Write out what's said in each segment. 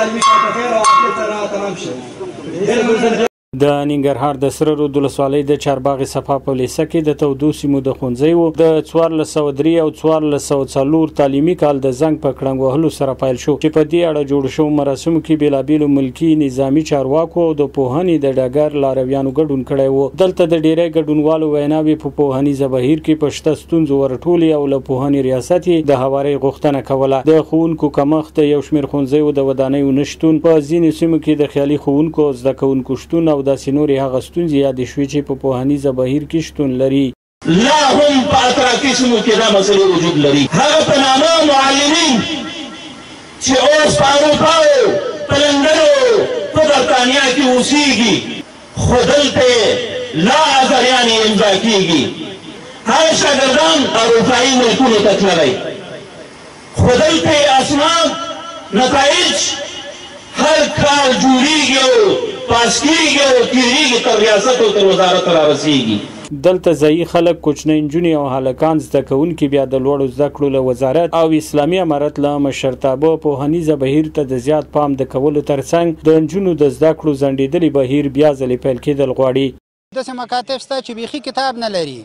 تعلیمي کال په خیر او عافیت سره تمام شي. د ننګرهار د سره رود ولسوالۍ د چارباغ صفا په لیسه کې د تودو سیمو د ښوونځیو د 1403 او 1404 تعلیمي کال د زنګ په کړنګ وهلو سره پیل شو، چې په دې اړه جوړ شوو مراسمو کې بېلابېلو ملکي نظامي چارواکو او د پوهنې د ډګر لارویانو ګډون کړی وو. دلته د ډېری ګډونوالو ویناوې په پوهنیزه بهیر کې په شته ستونزو ورټولې او له پوهنې ریاست یې د هوارۍ غوښتنه کوله. د ښوونکو کمښت، د یو شمېر ښوونځیو د ودانیو نشتون، په ځینو سیمو کې د خیالي ښوونکو او زده کوونکو شتون او داسې نورې هغه ستونزې یادې شوې چې په پوهنیزه بهیر کې شتون لري. لا هم په اطرافي سیمو کې دا مسلې وجود لري. هغه په نامه معلمین چې اوس په اروپا او په لندن او په برتانیا کې اوسیږي، خو دلته لا ازریانې امضا کیږي. هغه شاګردان اروپایي ملکونو ته تللی، خو دلته اسناد نتایج هر کال جوړیږي او پاس کیږي او تیریږي، تر ریاست او تر وزارت را رسیږي. دلته ځایي خلک، کوچنۍ نجونې او هلکان زده کوونکي بیا د لوړو زده کړو له وزارت او اسلامي امارت له مشرتابه پوهنیزه بهیر ته د زیات پام د کولو ترڅنګ د نجونو د زده کړو ځنډېدلي بهیر بیا ځلې پیل کېدل غواړي. داسې مکاتب شته چې بیخي کتاب نه لري،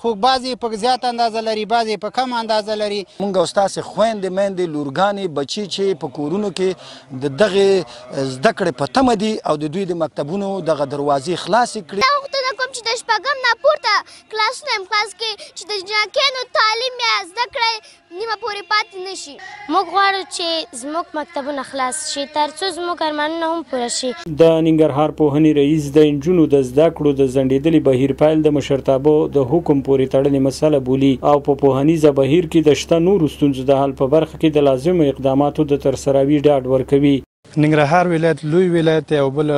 خو بعضې په زیاته اندازه لري، بعضې په کمه اندازه لري. مونږ او ستاسې خویندې میندې لورګانې بچي چې په کورونو کې د دغې زده کړې په تمه دي او د دوی د مکتبونو دغه دروازې خلاصې کړي. دا غوښتنه کوم چې د شپږم نه پورته کلاسونه هم خلاص کړي چې د جنکیانو تعلیم یا زده کړه نیمه پورې پاتې نه شي. موږ غواړو چې زموږ مکتبونه خلاص شي ترڅو زموږ ارمانونه هم پوره شي. د ننګرهار پوهنې رئیس د نجونو د زده کړو د ځنډېدلي بهیر پیل د مشرتابه د حکم پورې تړلې مسله بولي او په پوهنیزه بهیر کې د شته نورو ستونزو د حل په برخه کې د لازمو اقداماتو د ترسراوي ډاډ ورکوي. ننګرهار ولایت لوی ولایت دی او بل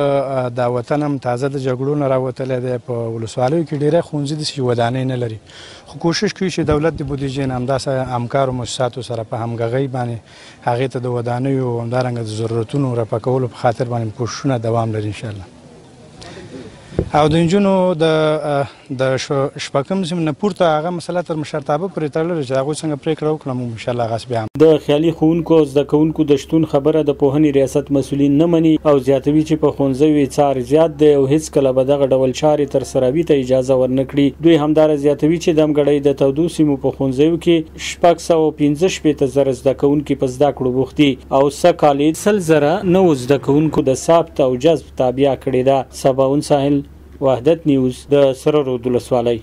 دا وطن هم تازه د جګړو نه راوتلی دی. په ولسوالیو کې ډېری ښوونځي داسې چې ودانۍ نه لري، خو کوشش کوي چې دولت د بودیجې نه همداسې همکارو موسساتو سره په همغږۍ باندې هغې ته د ودانیو او همدارنګه د ضرورتونو رفع کولو په خاطر باندې کوششونه دوام لري انشاءالله. او د نجونو د شپږم صنف نه پورته هغه مسله تر مشرتابه پورې تړلې چې هغوی څنګه پرېکړه وکړه، موږ انشاءالله هغسې بیا. د خیالي ښوونکو او زده کوونکو د شتون خبره د پوهنې ریاست مسؤلین نه مني او زیاتوي چې په ښوونځیو یې څار زیات دی او هیڅکله به دغه ډول چارې ترسراوي ته اجازه ورنه کړي. دوی همداراز زیاتوي چې دمګړۍ د تودو سیمو په ښوونځیو کې 665 زره زده کوونکي په زده کړو بوخت دي او سږ کال یې 100 زره نوو زده کوونکو د ثبت او جذب تابیا کړې ده. سباوون ساحل، وحدت نیوز، د سره رود ولسوالۍ.